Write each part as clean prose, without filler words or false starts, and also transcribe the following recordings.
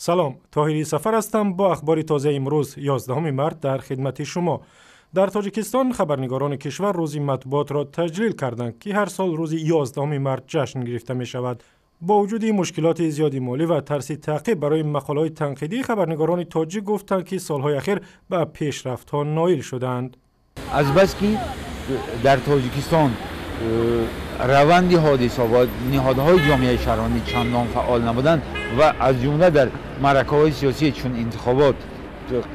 Салом, Тоҳири Сафар ҳастам бо ахбори тозаи имрӯз, 11 март, дар хидмати шумо. Дар Тоҷикистон хабарнигорони кишвар рӯзи матбуотро таҷлил карданд, ки ҳар сол рӯзи 11 март ҷашн гирифта мешавад. Бо вуҷуди мушкилоти зиёди молӣ ва тарси таъқиб барои мақолаҳои танқидӣ, хабарнигорони тоҷик гуфтанд, ки солҳои ахир ба пешрафтҳо ноил шуданд. Азбаски дар Тоҷикистон раванди ҳодиса ва ниҳодҳои ҷомеаи шаҳрвандӣ чандон фаъол набуданд ва аз ҷумла дар маъракаҳои сиёсӣ чун интихобот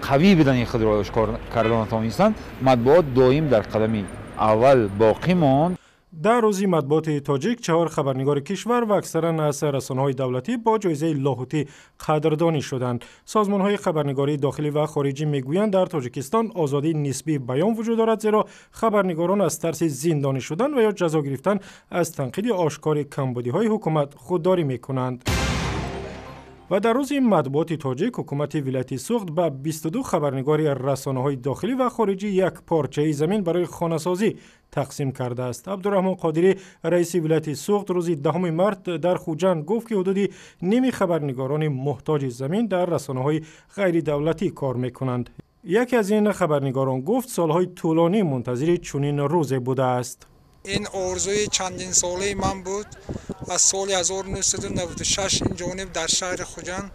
қавӣ будани худро ошкор карда натавонистанд, матбуот доим дар қадами аввал боқӣ монд. Дар рӯзи матбуоти тоҷик чаҳор хабарнигори кишвар ва аксаран аз расонаҳои давлатӣ бо ҷоизаи Лоҳутӣ қадрдонӣ шуданд. Созмонҳои хабарнигории дохилӣ ва хориҷӣ мегӯянд, дар Тоҷикистон озодии нисбии баён вуҷуд дорад, зеро хабарнигорон аз тарси зиндонӣ шудан ва ё ҷазо гирифтан аз танқиди ошкори камбудиҳои ҳукумат худдорӣ мекунанд. Ва дар рӯзи матбуоти тоҷик ҳукумати вилояти Суғд ба 22 хабарнигори расонаҳои дохилӣ ва хориҷӣ як порчаи замин барои хонасозӣ тақсим кардааст. Абдураҳмон Қодирӣ, раиси вилояти Суғд, рӯзи 10 март дар Хуҷанд гуфт, ки ҳудуди ними хабарнигорони муҳтоҷи замин дар расонаҳои ғайридавлатӣ кор мекунанд. Яке аз ин хабарнигорон гуфт, солҳои тӯлонӣ мунтазири чунин рӯзе будааст. Ин орзуи чандинсолаи ман буд. Аз соли 1996 ин ҷониб дар шаҳри Хуҷанд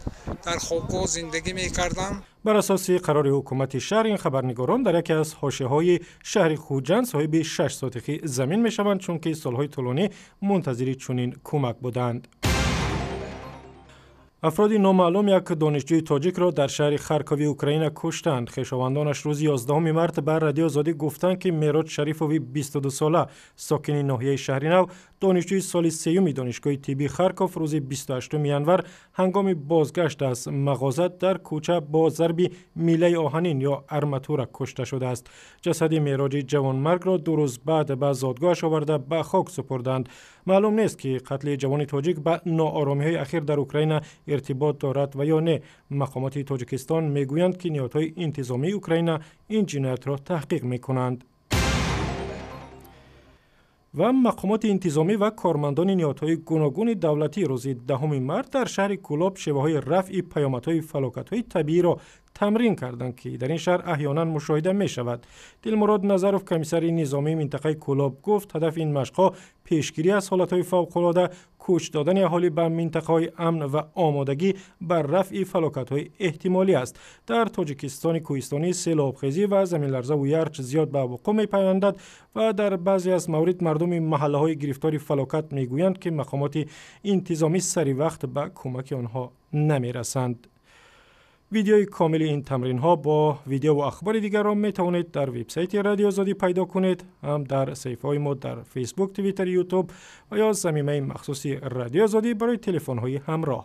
дар хобгоҳ зиндагӣ мекардам. Бар асоси қарори ҳукумати шаҳр, ин хабарнигорон дар яке аз ҳошияҳои шаҳри Хуҷанд соҳиби 6 сотихи замин мешаванд, чунки солҳои тӯлонӣ мунтазири чунин кӯмак буданд. Афроди номаълум як донишҷӯи тоҷикро дар шаҳри Харкови Украина куштанд. Хешовандонаш рӯзи 11 март ба Радиои Озодӣ гуфтанд, ки Мероҷ Шарифови 22сола, сокини ноҳияи Шаҳринав, донишҷӯи соли сеюми донишгоҳи тиббии Харков, рӯзи 28 январ ҳангоми бозгашт аз мағоза дар кӯча бо зарби милаи оҳанин ё арматура кушта шудааст. Ҷасади Мероҷи ҷавонмаргро 2 рӯз баъд ба зодгоҳаш оварда ба хок супурданд. Маълум нест, ки қатли ҷавони тоҷик ба нооромиҳои ахир дар Украина иртибот дорад ва ё не. Мақомоти Тоҷикистон мегӯянд, ки ниҳодҳои интизомии Украина ин ҷиноятро таҳқиқ мекунанд. Ва мақомоти интизомӣ ва кормандони ниҳодҳои гуногуни давлатӣ рӯзи 10 март дар шаҳри Кӯлоб шеваҳои рафъи паёмадҳои фалокатҳои табииро тамрин карданд, ки дар ин шаҳр аҳёнан мушоҳида мешавад. Дилмурод Назаров, комиссари низомии минтақаи Кӯлоб, гуфт, ҳадафи ин машқҳо пешгирӣ аз ҳолатҳои фавқулода, кӯч додани аҳолӣ ба минтақаҳои амн ва омодагӣ бар рафъи фалокатҳои эҳтимолӣ аст. Дар Тоҷикистони кӯҳистонӣ селобхезӣ ва заминларзаву ярч зиёд ба вуқӯъ мепайвандад ва дар баъзе аз маврид мардуми маҳаллаҳои гирифтори фалокат мегӯянд, ки мақомоти интизомӣ сари вақт ба кӯмаки онҳо намерасанд. Видеои комили ин тамринҳо бо видеову ахбори дигарро метавонед дар вебсайти Радиои Озодӣ пайдо кунед, ҳам дар саҳифаҳои мо дар Фейсбук, Твиттер, Ютуб ва ё замимаи махсуси Радиои Озодӣ барои телефонҳои ҳамроҳ.